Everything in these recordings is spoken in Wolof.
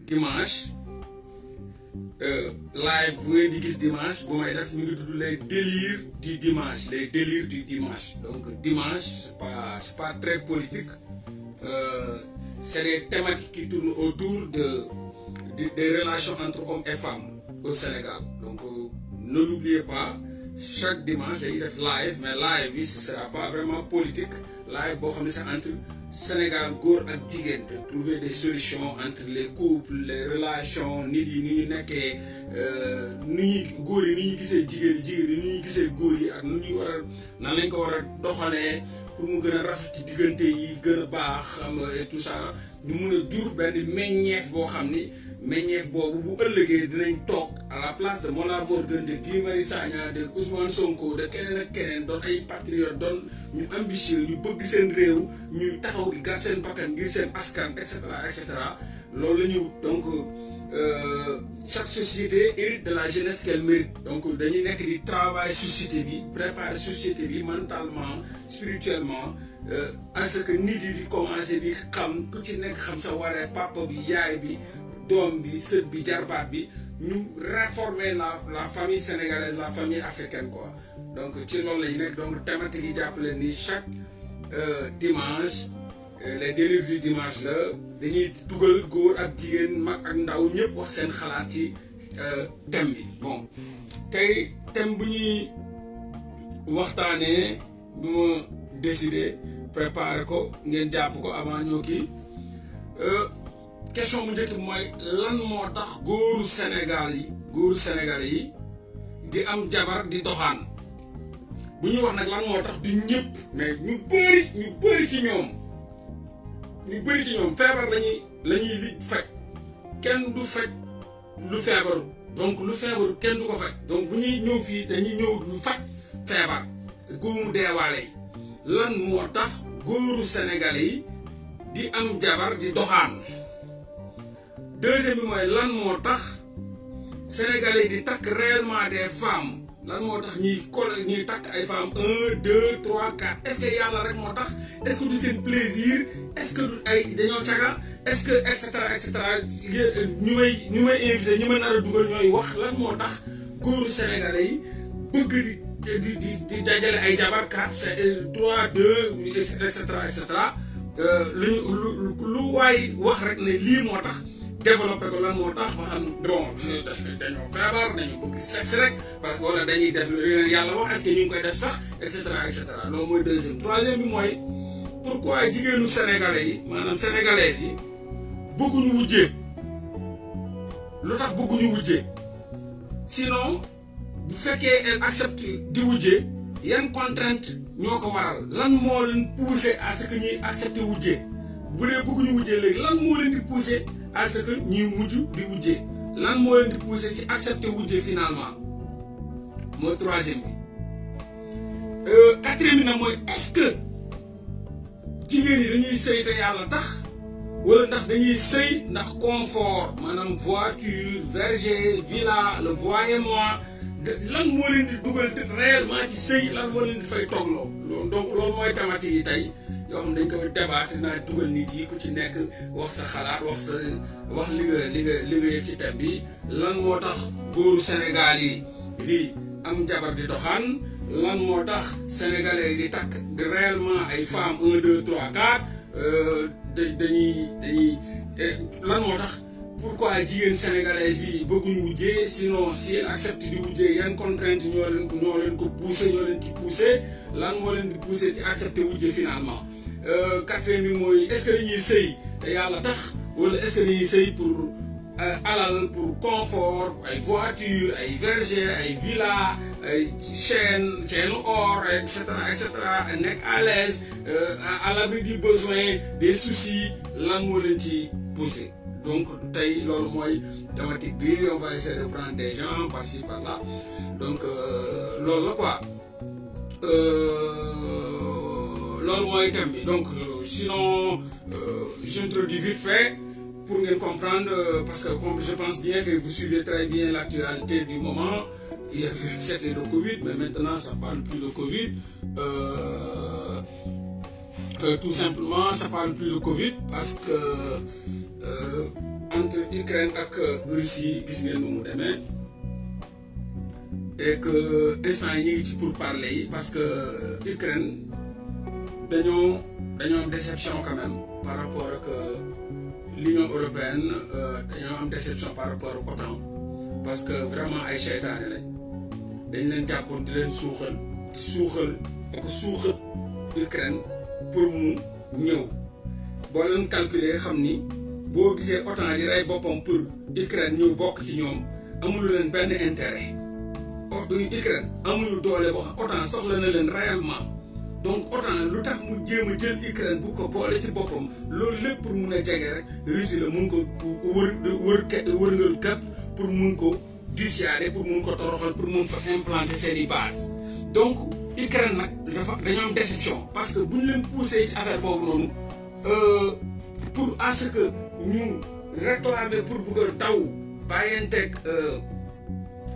dimanche live bu ngeen di gis dimanche bu may def ñu ngi tudd les délires du dimanche donc dimanche c'est pas très politique c'est des thématiques qui tournent autour des relations entre hommes et femmes au Sénégal donc ne l'oubliez pas chaque dimanche dañuy def live mais live bi ce sera pas vraiment politique live boo xam ne c'est entre Sénégal góor ak jigéen te trouver des solutions entre les couples les relations nit yi ni ñu nekkee ni ñuy góor yi ni ñu gisee jigéen yi ni ñuy gisee góor yi ak nu ñuy war a nan lañ ko war a doxalee pour mu gën a rafet ci diggante yi gën a baax xam nga et tout ça ñu mun a jur benn meññeef boo xam ni meññeef boobu bu ëllëgee dinañ toog à la place de Mollah Morgun de Guy Marius Sagna de Ousmane Sonko de keneen ak keneen doon ay patriotes doon ñu ambitieux ñu bëgg seen réew ñu taxaw gi gar seen bakkan ngir seen askan et cetera loolu la ñu donc chaque société hérite de la jeunesse qu'elle mérite donc dañuy nekk di travail société bi préparer société bi mentalement spirituellement à ce que nit yi di commencer di xam ku ci nekk xam sa waree papa bi yaay bi doom bi sët bi jarbaat bi ñu réformer la famille sénégalaise la famille africaine quoi donc ci loolu lañu nekk donc thématique yi jàppale ni chaque dimanche les délires du dimanche la dañuy dugal góor ak jigéen mag ak ndaw ñëpp wax seen xalaat ci thème bi bon tey thème bu ñuy waxtaanee bu ma décidé préparer ko ngeen jàpp ko avant ñoo kii question bu njëkk mooy lan moo tax góoru Sénégal yi di am jabar di doxaan bu ñuy wax nag lan moo tax du ñëpp mais ñu bëri ci ñoom feebar lañuy li faj kenn du faj lu feebaru donc lu feebaru kenn du ko faj donc bu ñuy ñëw fii dañuy ñëw lu faj feebar góomu deewaale yi lan moo tax góoru Sénégalais yi di am jabar di doxaan deuxième bi mooy lan moo tax Sénégalais yi di takk réellement des femmes lan moo tax ñuy takk ay femmes 1 2 3 4 est-ce que yàlla rek moo tax est-ce que du seen plaisir est-ce que du ay dañoo caga est-ce que et cetera ñu may invité ñu may nar a dugal ñooy wax lan moo tax góoru Sénégalais yi bëgg di dajale ay jabar 4 3 2 et cetera lu waay wax rek ne lii moo tax développé ko lan moo tax ma xam bon dañoo feebar dañu bëgg sexe rek parce que wala dañuy def yàlla wax est-ce que ñu ngi koy def sax et cetera loolu mooy deuxième troisième bi mooy pourquoi jigéenu sénégalais yi maanaam sénégalaises yi bëgguñu wujjee lu tax bëgguñu wujjee sinon bu fekkee elle accepte di wujjee yan contrainte ñoo ko waral lan moo leen pousser à ce que ñuy accepter wujjee bu dee bëgguñu wujjee léegi lan moo leen di pousser à ce que ñuy mujj di wujjee lan moo leen di pousser ci accepter wujjee finalement mooy troisième bi quatrième bi nag mooy est-ce que jigéen ñi dañuy sëy te yàlla tax wala ndax dañuy sëy ndax confort maanaam voiture verger villa le voyez-moi lan moo leen di dugal réellement ci sëy lan moo leen di fay toogloo loolu donc loolu mooy thématique yi tey yoo xam dañ koy débattre naa dugal nit yi ku ci nekk wax sa xalaat wax li nga yëg ci thème bi lan moo tax góoru Sénégal yi di am jabar di doxaan lan moo tax sénégalais yi di takk di réellement ay femmes 1 2 3 4 dañuy lan moo tax pourquoi jigéen sénégalaises yi bëgguñu wujjee sinon si elles acceptent di wujjee yan contrainte ñoo leen ko poussé ñoo leen ci poussé lan moo leen di poussé ci accepter wujjee finalement quatrième bi mooy est-ce que dañuy sëy te yàlla tax wala est-ce que dañuy sëy pour alal pour confort ay voiture ay verger ay villa ay chaîne or et cetera nekk à l'aise à l'abri du besoin des soucis lan moo leen ci poussé donc tey loolu mooy thématique bi on va essayer de prendre des gens par-ci par-là donc loolu la quoi loolu mooy thème bi donc sinon j'introduis vite fait pour bien comprendre parce que comme je pense bien que vous suivez très bien l'actualité du moment. C'était le Covid mais maintenant ça parle plus de Covid tout simplement ça parle plus de Covid parce que entre Ukraine ak Russie gis ngeen nu mu demee et que instant yi ñu ngi ci pourparlers yi parce que Ukraine dañoo am déception quand même par rapport ak l'Union européenne dañoo am déception par rapport ak OTAN parce que vraiment ay seytaane lañ dañ leen jàppoon di leen suuxal Ukraine pour mu ñëw boo leen calculer xam ni boo gisee OTAN di rey boppam pour Ukraine ñëw bokk ci ñoom amulu leen benn intérêt Ukraine amuñu doole boo xam OTAN soxla na leen réellement donc OTAN lu tax mu jéem a jël Ukraine bu ko boole ci boppam loolu lépp pour mun a jege rek Russie la mun ko wërngal képp pour mun ko dissuader pour mun ko toroxal pour mun fa implanter seen i base donc Ukraine nag dañoo am déception parce que bu ñu leen poussé ci affaire boobu noonu pour à ce que ñu réclamer pour bëgg a daw bàyyanteeg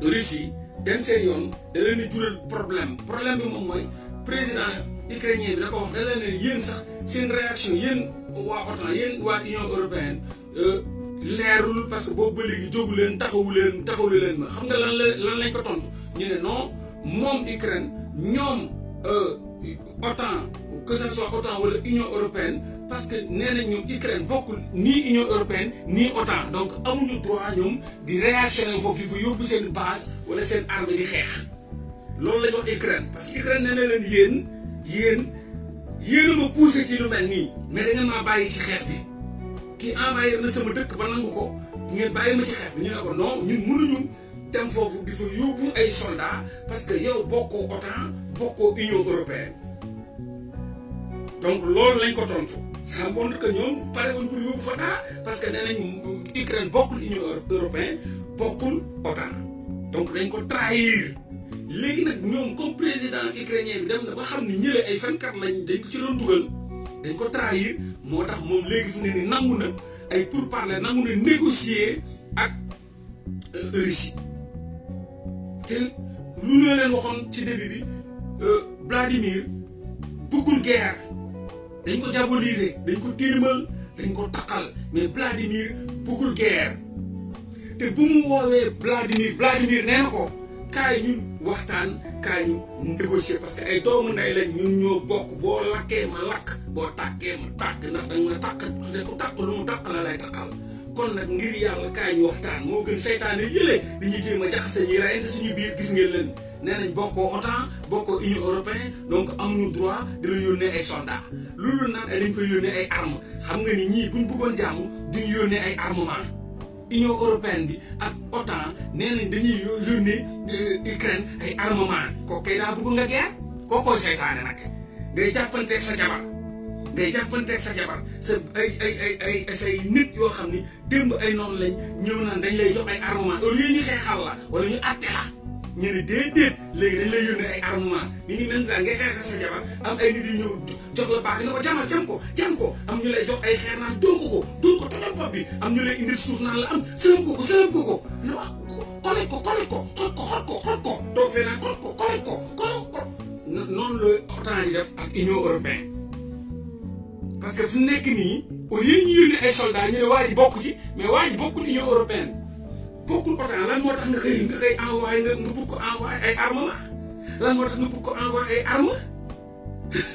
Russie dem seen yoon da leen di jural problème bi moom mooy président ukrainien bi da ko wax da leen ne yéen sax seen réaction yéen waa OTAN yéen waa Union européenne leerul parce que boobu ba léegi jógu leen taxawu leen ma xam nga lan lañ ko tontu ñu ne non moom Ukraine ñoom OTAN que ce soit OTAN wala Union européenne parce que nee nañ ñoom Ukraine bokkul ni Union européenne ni OTAN donc amuñu droit ñoom di réactionner foofu fu yóbbu seen base wala seen armée di xeex loolu lañ wax Ukraine parce que Ukraine nee na leen yéen a ma poussé ci lu mel nii mais da ngeen maa bàyyi ci xeex bi kii envahir na sama dëkk ba nangu ko ngeen bàyyi ma ci xeex bi ñu ne ko non ñun mënuñu dem foofu di fa yóbbu ay soldats parce que yow bokkoo OTAN bokkoo Union européenne donc loolu lañ ko tontu ça montre que ñoom pare wuñ pour yóbbu fa dara parce que nee nañ Ukraine bokkul Union européenne bokkul OTAN donc dañ ko trahir léegi nag ñoom comme président ukrainien bi dem na ba xam ni ñële ay fenkat lañ dañ ko ci doon dugal dañ ko trahir moo tax moom léegi fu ne ni nangu na ay pourparlers nangu na négocier ak Russie te lu ñu leen waxoon ci début bi Vladimir bëggul guerre dañ ko diaboliser dañ ko tilimal dañ ko taqal mais Vladimir bëggul guerre te bu mu woowee Vladimir nee na ko kaay ñun waxtaan kaay ñu négocier parce que ay doomu ndey lañ ñun ñoo bokk boo lakkee ma lakk boo tàkkee ma tàkk ndax dañ ma tàkk ku tàkk lu mu tàkk la lay tàkkal kon nag ngir yàlla kaay ñu waxtaan moo gën seytaane yële dañuy jéem a jaxase ñi reyante suñu biir gis ngeen leen nee nañ bokkoo OTAN bokkoo Union européenne donc amuñu droit di la yónnee ay soldats loolu naan ay dañ koy yónnee ay armes xam nga ni ñii buñ bëggoon jàmm duñu yónnee ay armement Union européenne bi ak OTAN nee nañ dañuy yónnee Ukraine ay armement kooku kay daa bëgg nga guerre kookoo seytaane nag ngay jàppanteeg sa jabar sa ay say nit yoo xam ni démb ay noonu lañ ñëw naan dañ lay jox ay armement au lieu ñu xeexal la wala ñu àtte la ñu ne déedéet léegi dañ lay yónnee ay armement mi ngi mel daal ngay xeexal sa jabar am ay nit yu ñëw jox la baax nga ko jam ko am ñu lay jox ay xeer naan dóor ko tojal bopp bi am ñu lay indil suuf naan la am sëlëm ko ne wax xol ko toog fee naan xol ko noonu la OTAN di def ak Union européenne parce que fu nekk nii au lieu ñu yónnee ay soldats ñu ne waa ji bokk ci mais waa ji bokkul Union européenne bokkul OTAN lan moo tax nga koy envoyé nga bëgg ko envoyé ay armement lan moo tax nga bëgg ko envoyé ay armes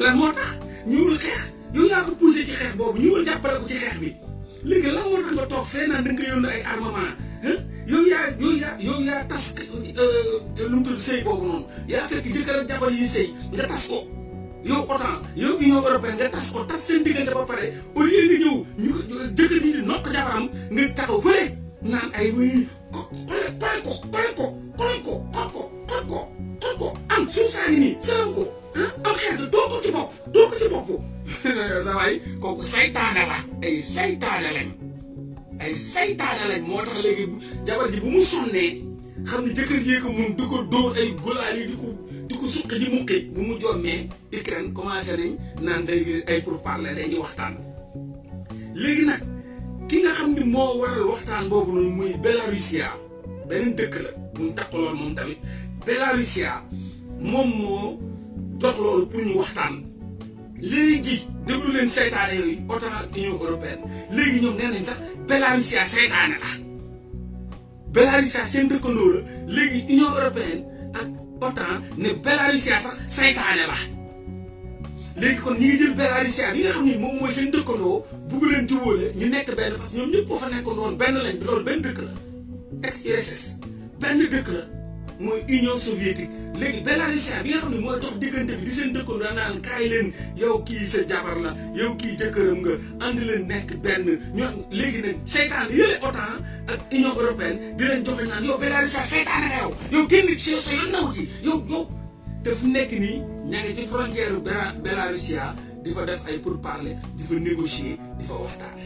lan moo tax ñëwul xeex yow yaa ko poussé ci xeex boobu ñëwul jàppale ko ci xeex bi léegi lan moo tax nga toog fee naan da nga koy yónnee ay armement yow yaa tas lu mu tudd sëy boobu noonu yaa fekk jëkkër ak jabar yi sëy nga tas ko yow OTAN yow Union européenne nga tas seen diggante ba pare au lieu nga ñëw ñu ko jëkkër ji di nokk jabaram nga taxaw fële naan ay wuy xol ko am suuf saa ngi nii sëlam ko am xeer nga doo ko ci bopp sa waay kooku saytaane la ay saytaane lañ moo tax léegi jabar ji bu mu sonnee xam ne jëkkër jee ko mun di ko dóor ay golaal yi di ko suqi di muqi bu mu jommee Ukraine commencé nañ naan day ay pourparlers dañuy waxtaan léegi nag ki nga xam ni moo waral waxtaan boobu noonu muy Belarusia beneen dëkk la buñ takkaloon moom tamit Belarusia moom moo dox loolu pour ñu waxtaan léegi déglu leen saytaane yooyu OTAN ak Union européenne léegi ñoom nee nañ sax Bélarussia seytaane la Bélarussia seen dëkkandoo la léegi Union européenne ak OTAN ne Bélarussia sax seytaane la léegi kon ñi ngi jël Bélarussia bi nga xam ne moom mooy seen dëkkandoo bugg leen jiwóole ñu nekk benn parce que ñoom ñëpp boo fa nekkoon woon benn lañ loolu benn dëkk la ex-URSS benn dëkk la mooy Union soviétique léegi Bélarussia bi nga xam ne mooy dox diggante bi di seen dëkkandoo naan kaay leen yow kii sa jabar la yow kii jëkkëram nga andi leen nekk benn ñoo léegi nag seytaan yële OTAN ak Union européenne di leen joxe naan yow Bélarussia seytaan nga yow génn ci sa yoon naw ci yow te fu nekk nii ña ngi ci frontière Bélarussia di fa def ay pourparlers di fa négocier di fa waxtaan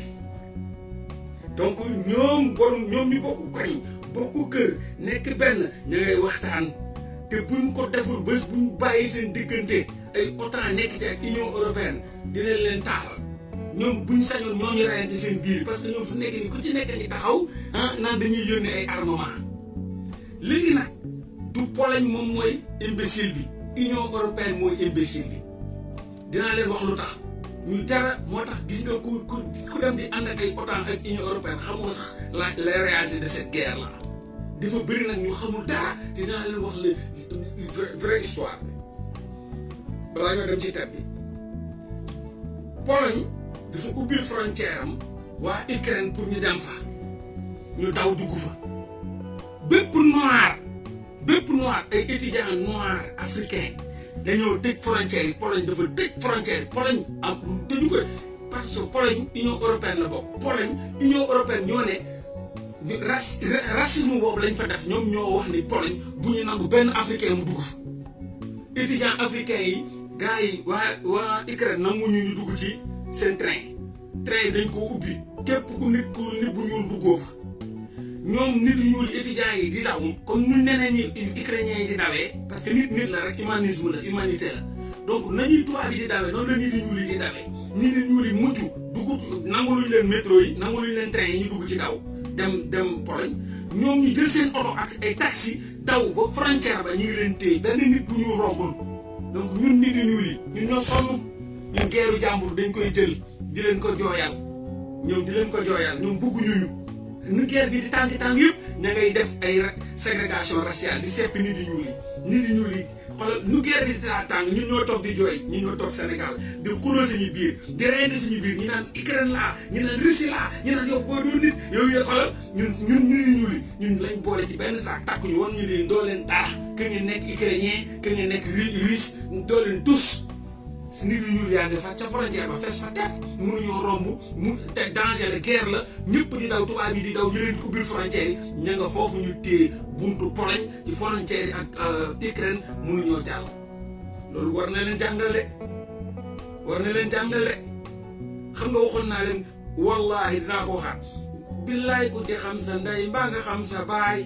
donc ñoom ñu bokk koñ bokk kër nekk benn ña ngay waxtaan te buñ ko deful bés buñ bàyyi seen diggante ay OTAN nekk ci ak Union européenne dina leen taal ñoom buñ sañoon ñoo ñu reyante seen biir parce que ñoom fu nekk nii ku ci nekk ngi taxaw naan dañuy yónnee ay armement léegi nag du Pologne moom mooy imbécile bi Union européenne mooy imbécile bi dinaa leen wax lu tax ñu jara moo tax gis nga ku dem di ànd ak ay OTAN ak Union européenne xamoo sax la réalité de cette guerre là dafa bëri nag ñu xamul dara te dinaa leen wax le vraie histoire bi balaa ñoo dem ci tab bi Pologne dafa ubbil frontière am waa Ukraine pour ñu dem fa ñu daw dugg fa bépp noir ay étudiants noirs africains dañoo tëj frontière yi Pologne dafa tëj frontière yi Pologne am tëju ko parce que Pologne Union européenne la bokk Pologne Union européenne ñoo ne racisme boobu lañ fa def ñoom ñoo wax ni Pologne bu ñu nangu benn africain mu dugg fa étudiants africains yi gars yi waa Ukraine nanguñu ñu dugg ci seen train yi dañ koo ubbi képp ku nit bu ñuul duggoo fa ñoom nit yu ñuul étudiants yi di daw comme ñu neneen ñi ukrainiens yi di dawee parce que nit la rek humanisme la humanité la donc nañuy tubaab yi di dawee noonu la nit yu ñuul yi di dawee nit yu ñuul yi mucc dugg nanguluñu leen métro yi nanguluñu leen train yi ñu dugg ci daw dem Pologne ñoom ñu jël seen oto ak ay taxi daw ba frontière ba ñu ngi leen téye benn nit bu ñu rombul donc ñun nit yu ñuul yi ñun ñoo sonn ñun geeru jàmbur dañ koy jël di leen ko jooyal ñoom bëgguñu ñu guerre bi di tàng yëpp ña ngay def ay ségrégation raciale di seppi nit yu ñuul yi xoolal ñu guerre bi di tàng ñun ñoo toog di jooy ñun ñoo toog Sénégal di xuloo suñu biir di reyante suñu biir ñu naan Ukraine laa ñu naan Russie laa ñu naan yow boo doon nit yow yooyu xoolal ñun ñun lañ boole ci benn saak takku ñu woon ñu leen doo leen dara que ngeen nekk ukrainien que ngeen nekk russe doo leen tous nit yu ñuul yaa ngi fa ca frontière ba fees fa tepp mënuñoo romb te danger la guerre la ñëpp di daw tubaab yi di daw ñu leen di ubbil frontière yi ña nga foofu ñu téye buntu Pologne ci frontière yi ak Ukraine mënuñoo jàll loolu war na leen jàngal de xam nga waxoon naa leen wallahi dinaa ko waxaat billaay ku ci xam sa ndey mbaa nga xam sa baay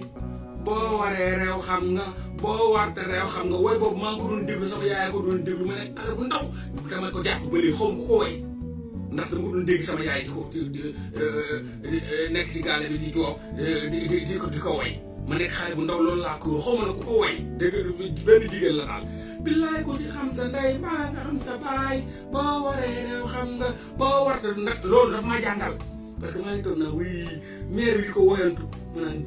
boo waree réew xam nga boo warte réew xam nga woy boobu maa ngi ko doon déglu sama yaay ko doon déglu ma ne xale bu ndaw dama ko jàpp ba léegi xaw ma ku ko woy ndax dama ko doon dégg sama yaay di nekk ci gaale bi di joob di ko woy ma nekk xale bu ndaw loolu laa ko xaw ma ne ku ko woy dégg benn jigéen la daal billaay ko ci xam sa ndey mbaa nga xam sa baay boo waree réew xam nga boo warte ndax loolu daf maa jàngal parce que maa ngi toog naa wuy maire bi di ko woyantu ma naan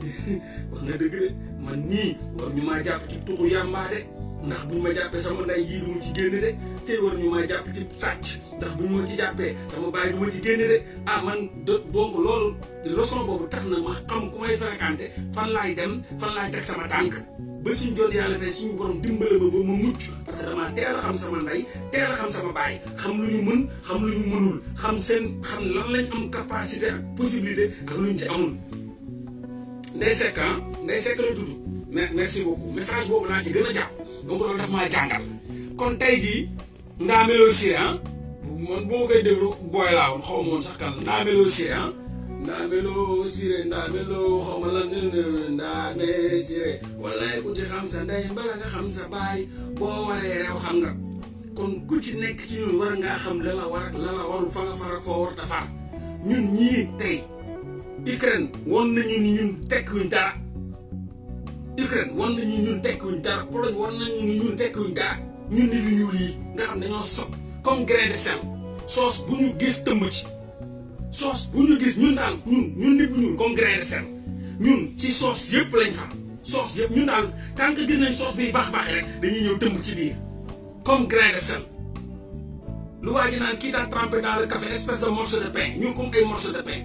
wax na dëgg de man nii war ñu maa jàpp ci tuxu yàmbaa de ndax buñ ma jàppee sama nday jii du ma ci génne de tey war ñu maa jàpp ci sàcc ndax buñ ma ci jàppee sama baay du ma ci génne de man donc loolu leçon boobu tax na ma xam ku may fréquenté fan laay dem fan laay teg sama tànk ba suñ jot yàlla tey suñu borom dimbale ma ba ma mucc parce que damaa teel a xam sama ndey teel a xam sama baay xam lu ñu mën xam lu ñu mënul xam lan lañ am capacité ak possibilité ak lu ñu ci amul. Ndeye Seck la tudd merci beaucoup message boobu laa ci gën a jàpp donc loolu daf maa jàngal kon tey jii Ndamelo Siré man bu ma koy déglu booy laa woon xaw ma woon sax kan Ndamelo Siré Ndamelo Siré Ndamelo xaw ma lan Ndamelo Siré wallaay ku ci xam sa ndey mbala nga xam sa baay boo waree réew xam nga kon ku ci nekk ci ñun war ngaa xam la la waru fa nga far foo war a far ñun ñii tey Ukraine won nañu ni ñun tekkuñ dara Pologne won nañu ni ñun tekkuñ dara ñun nit ñuul yi nga xam dañoo sob comme grain de sel sauce bu ñu gis tëmb ci sauce bu ñu gis ñun daal ñun nit bu ñuul comme grain de sel ñun ci sauce yëpp lañ xam sauce yëpp ñun daal tant que gis nañ sauce bi baax rek dañuy ñëw tëmb ci biir comme grain de sel lu waa ji naan kii daa trempé dans le café espèce de morceau de pain ñun comme ay morceau de pain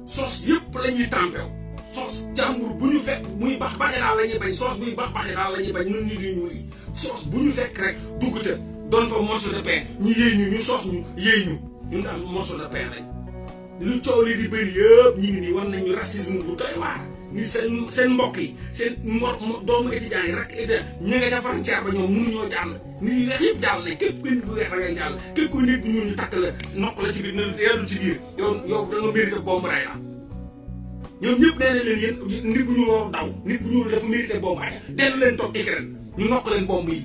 sauce yëpp la ñuy trempé wu sauce jàmbur bu ñu fekk muy baaxee daal la ñuy bañ sauce buy baaxee daal la ñuy bañ ñun nit ñuul yi sauce bu ñu fekk rek dugg ca doon fa morceau de pain ñu yéey ñu sauce ñu yéey ñun daal morceau de pain lañ lu coow li di bëri yëpp ñu ngi nii war nañu racisme bu doy waar ni seen mbokk yi seen doomu étudiants yi rek ñu nga ca frontière ba ñoom mënuñoo jàll nit yi weex yëpp jàll ne képp ku nit bu weex da ngay jàll képp ku nit bu ñuul ñu takk la nokk la ci biir ne yàllu ci biir yow da nga mérité bomb rey la ñoom ñëpp nee na leen yéen nit bu ñuul waru daw nit bu ñuul dafa mérité bomb ay dellu leen toog Ukraine ñu nokk leen bomb yi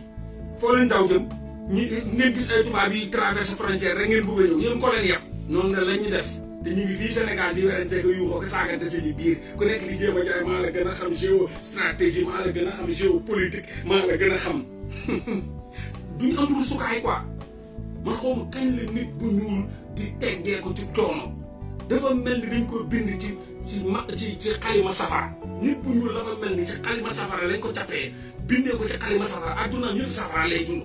foo leen daw jëm ngeen gis ay tubaab yi traversé frontière rek ngeen bëgg a ñëw yéen ko leen yàpp noonu la ñu def te ñu ngi fii Sénégal di werante ko yuuxoo ko saagante seen biir ku nekk di jéem a jaay maa la gën a xam géostratégie maa la gën a xam géopolitique maa la gën a xam duñu am lu sukaay quoi man xaw ma kañ la nit bu ñuul di teggee ko ci coono dafa mel ni dañ ko bind ci xalima safara nit bu ñuul dafa mel ni ci xalima safara lañ ko cappee bindee ko ci xalima safara adduna ñëpp safara lay dund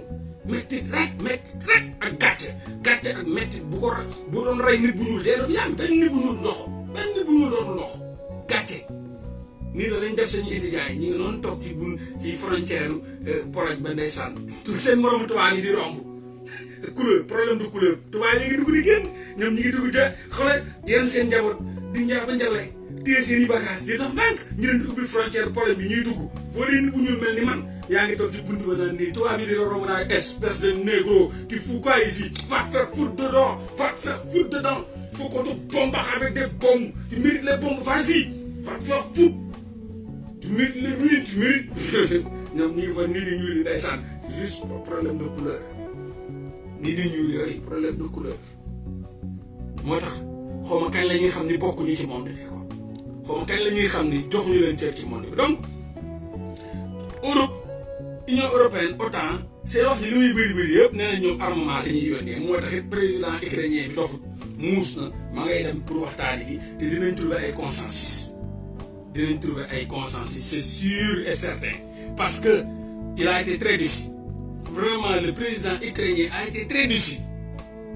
mettit rek ak gàcce ak mettit bu doon rey nit bu ñuul dee doon yàgg benn nit bu ñuul ndox gàcce nii la lañ def sañu étudiants yi ñu ngi noonu toog ci frontière Pologne ba ndeysaan tout seen moromu tubaab yi di romb couleur problème de couleur tubaab yi ngi dugg di génn ñoom ñi ngi dugg de xoolal yéen seen njaboot di njaaba njale téye seen i bagage di dox ndànk ñu leen di ubbi frontière Pologne bi ñuy dugg boo dee nit bu ñuul mel ni man yaa ngi toog ci buntu ba naan nii tubaab yi di romb naa espèce de négro tu fous quoi ici va te faire foutre dedans faut qu'on te bombarde avec des bombes tu mérites les bombes vas-y va te faire foutre tu mérites les ruines tu mérites ñoom ñi ngi fa nii di ñuul yi ndeysaan juste problème de couleur nii di ñuul yooyu problème de couleur moo tax xaw ma kañ la ñuy xam ni bokkuñu ci monde bi quoi xaw ma kañ la ñuy xam ni joxuñu leen cër ci monde bi donc Europe Union européenne OTAN seen wax ji li muy bëri yëpp nee na ñoom armement la ñuy yónnee moo tax it président ukrainien bi dofut muus na ma ngay dem pour waxtaani ji te dinañ trouver ay consensus c'est sûr et certain parce que il a été très déçu vraiment le président ukrainien a été très déçu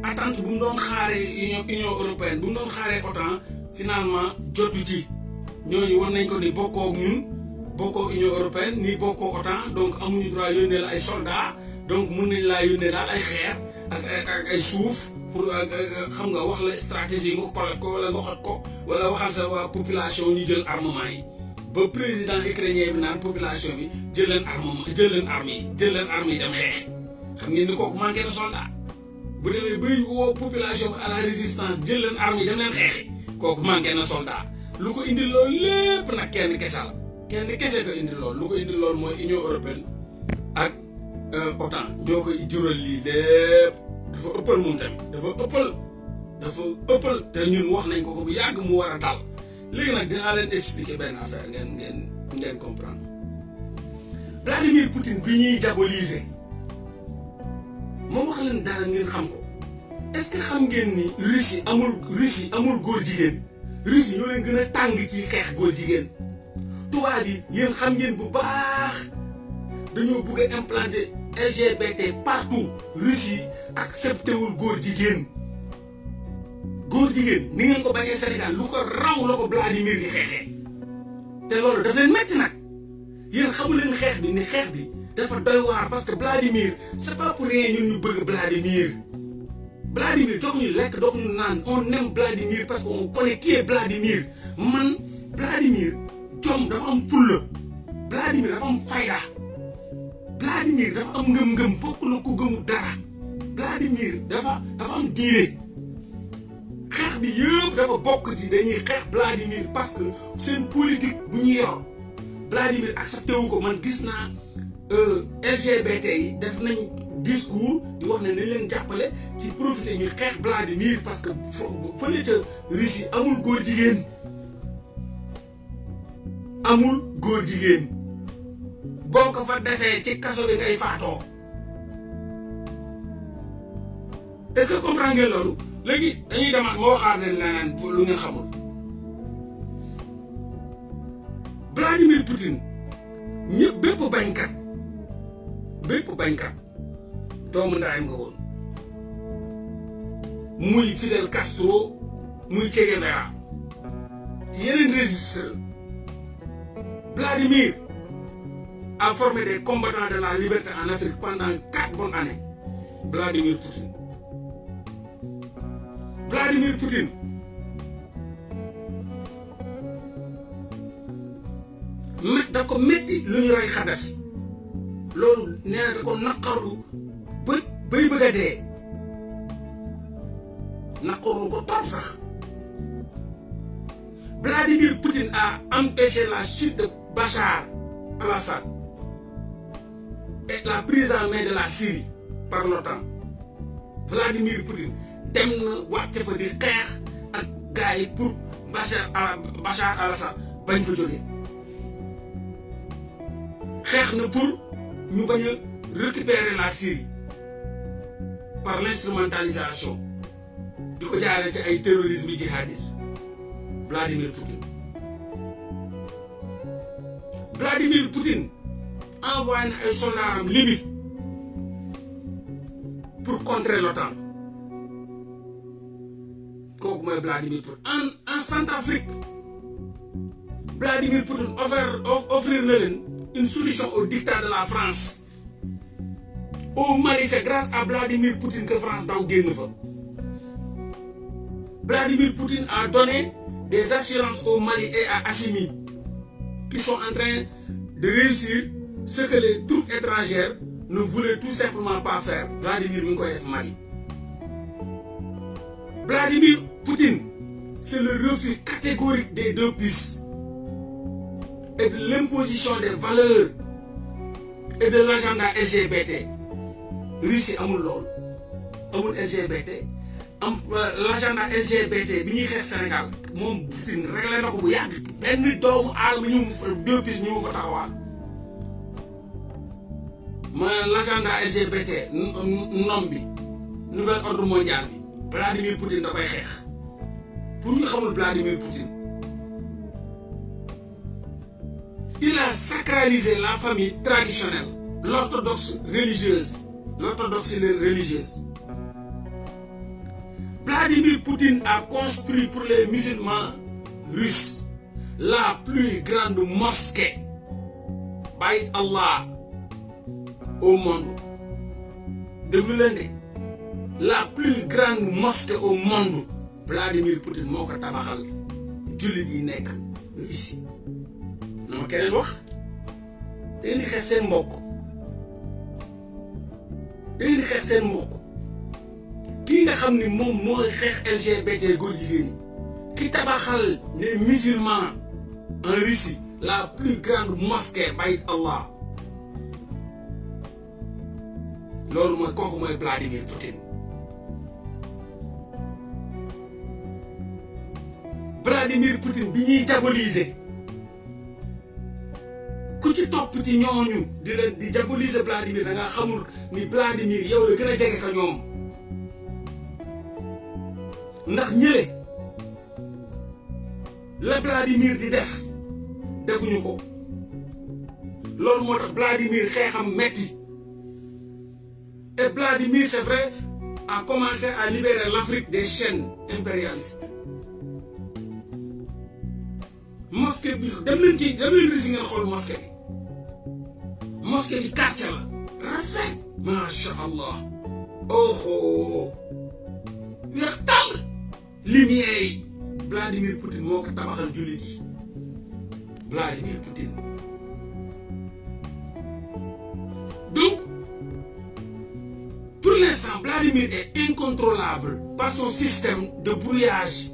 attente bu mu doon xaaree Union européenne bu mu doon xaaree OTAN finalement jotu ci ñooñu war nañ ko ni bokkoo ak ñun bokkoo Union européenne ni bokkoo OTAN donc amuñu droit yónnee la ay soldats donc mun nañ laa yónnee daal ay xeer ak ay suuf pour xam nga wax la stratégie nga collecte ko wala nga xot ko wala waxal sa waa population ñu jël armement yi ba président ukrainien bi naan population bi jël leen armes yi dem xeex xam ngeen ni kooku manqué na soldat bu demee bay woo population bi à la résistance jël leen armes yi dem leen xeexi kooku manqué na soldat lu ko indi loolu lépp nag kenn kese ko indi loolu lu ko indi loolu mooy Union européenne ak OTAN ñoo koy jural lii lépp dafa ëppal moom tamit dafa ëppal te ñun wax nañ ko bu yàgg mu war a dal léegi nag dinaa leen expliquer benn affaire ngeen comprendre Vladimir Poutine bi ñuy diaboliser moo wax leen dara ngeen xam ko est-ce que xam ngeen ni Russie amul góor jigéen Russie ñoo leen gën a tàng ci xeex góor jigéen tubaab yi yéen xam ngeen bu baax dañoo bëgg a implanter LGBT partout Russie accepté wul góor jigéen ni ngeen ko bañee Sénégal lu ko raw la ko Vladimir di xeexee te loolu daf leen metti nag yéen xamu leen xeex bi dafa doy waar parce que Vladimir c'est pas pour rien ñun ñu bëgg Vladimir dox ñu lekk dox ñu naan on aime Vladimir parce que on connaît qui est Vladimir man Vladimir jom dafa am fulla Vladimir dafa am fayda Vladimir dafa am ngëm-ngëm bokk na ko gëmu dara Vladimir dafa am diine xeex bi yëpp dafa bokk ci dañuy xeex Vladimir parce que seen politique bu ñu yor Vladimir accepté wu ko man gis naa LGBT yi def nañ discours di wax ne nañ leen jàppale ci profiter ñu xeex Vladimir parce que fële ca Russie amul góor jigéen boo ko fa defee ci kaso bi ngay faatoo est-ce que comprendre ngeen loolu léegi dañuy demaat moo waxaat leen leneen lu ngeen xamul. Vladimir Poutine ñëpp bépp bañkat doomu ndaayam nga woon muy Fidel Castro muy Che Guevara ci yeneen registre. Vladimir a formé des combattants de la liberté en Afrique pendant 4 bonnes années. Vladimir Poutine da ko metti lu ñu rey Kadhafi loolu nee na da ko naqarlu bay bëgg a dee naqarlu ko trop sax. Vladimir Poutine a empêché la chute de Bachar al-Assad et la prise en main de la Syrie par l'OTAN. Vladimir Poutine dem na wàcce fa di xeex ak gars yi pour Bachar al-Assad bañ fa jógee. xeex na pour ñu bañ a récupérer la Syrie par l'instrumentalisation di ko jaaree ci ay terrorisme djihadisme. Vladimir Poutine envoyé na ay soldats am Libye pour contrer l'OTAN kooku mooy Vladimir Poutine. en Centrafrique Vladimir Poutine offrir na leen une solution au dictat de la France. Au Mali, c'est grâce à Vladimir Poutine que France daw génn fa. Vladimir Poutine a donné des assurances au Mali et à Assimi qui sont en train de réussir ce que les troupes étrangères ne voulaient tout simplement pas faire. Vladimir mi ngi koy def Mali. Vladimir Poutine, c'est le refus catégorique des deux puces et de l'imposition des valeurs et de l'agenda LGBT. Russie amul lool amul LGBT l'agenda LGBT bi ñuy xeex Sénégal moom Poutine réglé na ko bu yàgg benn doomu aadama ñu fa deux pistes ñu fa taxawaal ma l'agenda LGBT nom bi nouvel ordre mondial bi Vladimir Poutine da koy xeex. Pour ñu xamul Vladimir Poutine, il a sacralisé la famille traditionnelle, l'orthodoxie religieuse. Vladimir Poutine a construit pour les musulmans russes la plus grande mosquée, Bayt Allah, au monde. Déglu leen de, la plus grande mosquée au monde, Vladimir Poutine moo ko tabaxal jullit yi nekk Russie. Na ma keneen wax da ngeen di xeex seen mbokk kii nga xam ni moom mooy xeex LGBT góor jigéen ñi ki tabaxal les musulmans en Russie la plus grande mosquée Bayt Allah, loolu mooy kooku mooy Vladimir Poutine. Vladimir Poutine bi ñuy diaboliser ku ci topp ci ñooñu di diaboliser Vladimir da nga xamul ni Vladimir yow la gën a jege ka ñoom ndax ñële la Vladimir di def defuñu ko loolu moo tax Vladimir xeexam metti et Vladimir c'est vrai a commencé à libérer l'Afrique des chaînes impérialistes. Mosquée bi dem leen Russie ngeen xool mosquée bi quartier la rafet masha Allah oh weex tàll lumière yi Vladimir Poutine moo ko tabaxal jullit yi Vladimir Poutine. Donc pour l'instant Vladimir est incontrôlable par son système de brouillage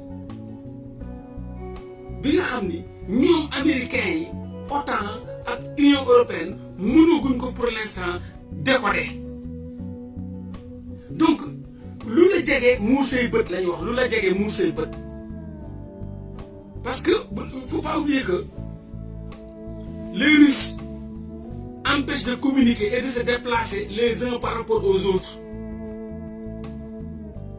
bi nga xam ni ñoom américains yi OTAN ak Union européenne mënaguñ ko pour l'instant décoder. Donc lu la jege muur say bët la ñuy wax lu la jege muur say bët parce que faut pas oublier que les Russes empêchent de communiquer et de se déplacer les uns par rapport aux autres.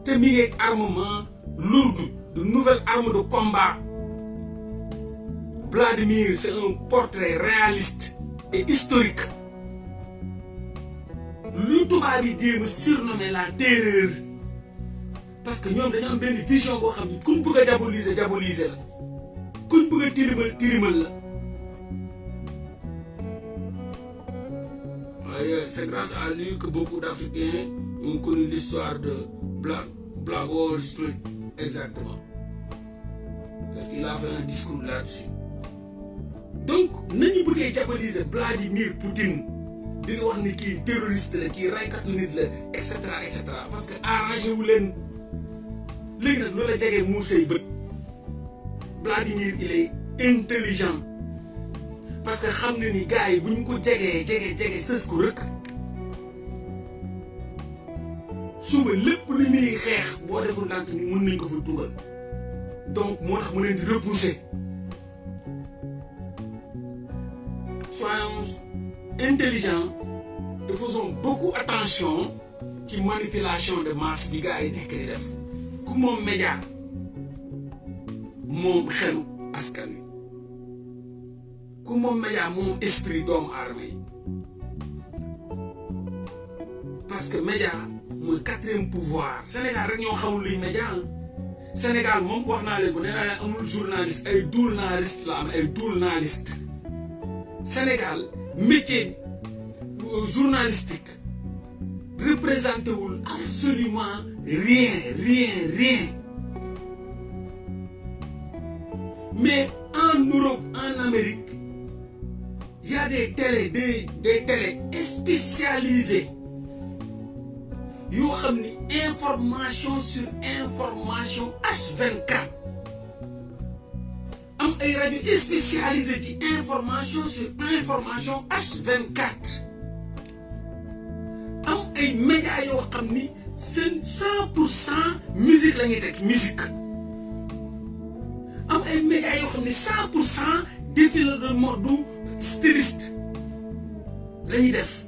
te mi ngi ak armement lourd de nouvelles armes de combat. Vladimir, c'est un portrait réaliste et historique. Lu tubaab bi jéem a surnommé la terreur parce que ñoom dañoo am benn vision boo xam ni kuñ bëgg a diaboliser la kuñ bëgg a tilimal la. waaye c'est grâce à lui que beaucoup d'Africains ont connu l'histoire de Black Wall Street. Exactement. Parce qu'il a fait un discours là-dessus. Donc nañu bëggee diaboliser Vladimir Poutine dina wax ni kii terroriste la kii raykatu nit la et cetera parce que arrangé wu leen léegi nag loola jegee muur say bët. Vladimir il est intelligent parce que xam na ni gars yi bu ñu ko jege sës ko rëkk suba lépp lu muy xeex boo deful ndànk ni mën nañ ko fa dugal donc moo tax mu leen di repousser. Soyons intelligents et faisons beaucoup attention ci manipulation de masse bi gars yi nekk di def ku moom média moom xelu askan wi ku moom média moom esprit doomu aadama yi parce que média mooy 4e pouvoir Sénégal rek ñoo xamul luy média Sénégal moom wax naa leen ko nee naa leen amul journaliste ay journaliste la am ay journaliste Sénégal métier journalistique représenté wul absolument rien mais en Europe en Amérique il y a des télés spécialisées yoo xam ni information sur information H24 am ay rajo spécialisé ci information sur information H24 am ay médias yoo xam ni seen 100% musique la ñuy teg musique am ay médias yoo xam ni 100% défilé de mode styliste la ñuy def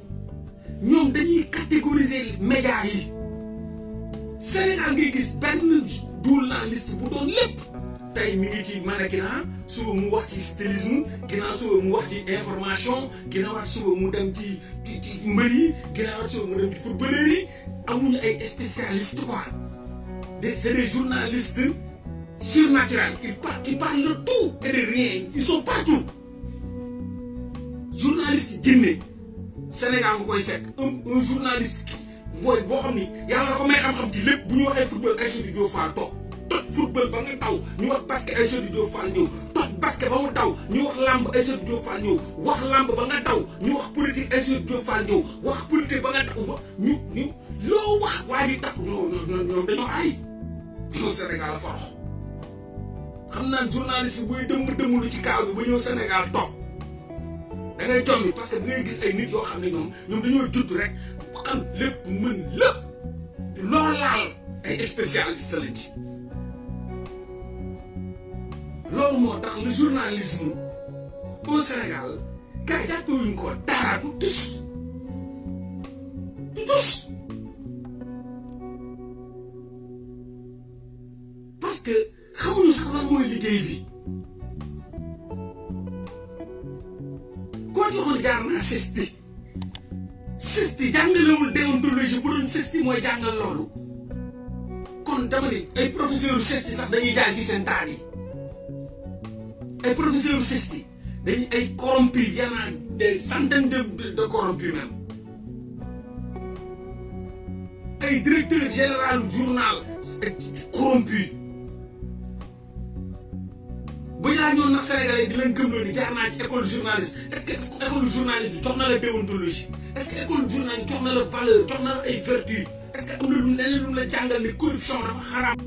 ñoom dañuy catégoriser médias yi Sénégal ngay gis benn journaliste bu doon lépp. tey mi ngi ci mannequinat suba mu wax ci stylisme ginnaaw suba mu wax ci information ginnaaw suba mu dem ci mbër yi ginnaaw suba mu dem ci footballeur yi amuñu ay spécialistes quoi c'est des journalistes surnaturels ils parlent de tout et de rien ils sont partout journaliste jinne Sénégal nga koy fekk un journaliste boo xam ni yàlla da ko may xam-xam ci lépp bu ñu waxee football ay studio Diop Fall toog toj football ba nga taw ñu wax basket ay studio Diop Fall ñëw toj basket ba mu taw ñu wax lamb ay studio Diop Fall ñëw wax lamb ba nga taw ñu wax politique ay studio Diop Fall ñëw wax politique ba nga taw ñu loo wax waa ji tax ñoom dañoo ay ñoom Sénégal la forox xam naan journaliste buy dëmm ci kaaw bi ba ñëw Sénégal toog da ngay jommi parce que da ngay gis ay nit yoo xam ne ñoom dañoo judd rek xam lépp mën lépp loo laal ay spécialiste lañ ci loolu moo tax le journalisme au Sénégal gars jàppewuñ ko dara du tus parce que xamuñu sax lan mooy liggéey bi koo joxoon jaar naa CESTI jàngalewul déontologie bu doon CESTI mooy jàngal loolu kon dama ni ay professeur CESTI sax dañuy jaay fii seen taal yi ay professeur CESTI dañuy ay corrompus y en a des centaines de corrompus même ay directeur général journal corrompu bu ñu laa ñëwoon nag Sénégalais di leen gëmloo ni jaar naa ci école journaliste est-ce que école journaliste jox na la déontologie est-ce que école journaliste jox na la valeur jox na la ay vertu est-ce que am na lu leneen lu la jàngal ne corruption dafa xaraam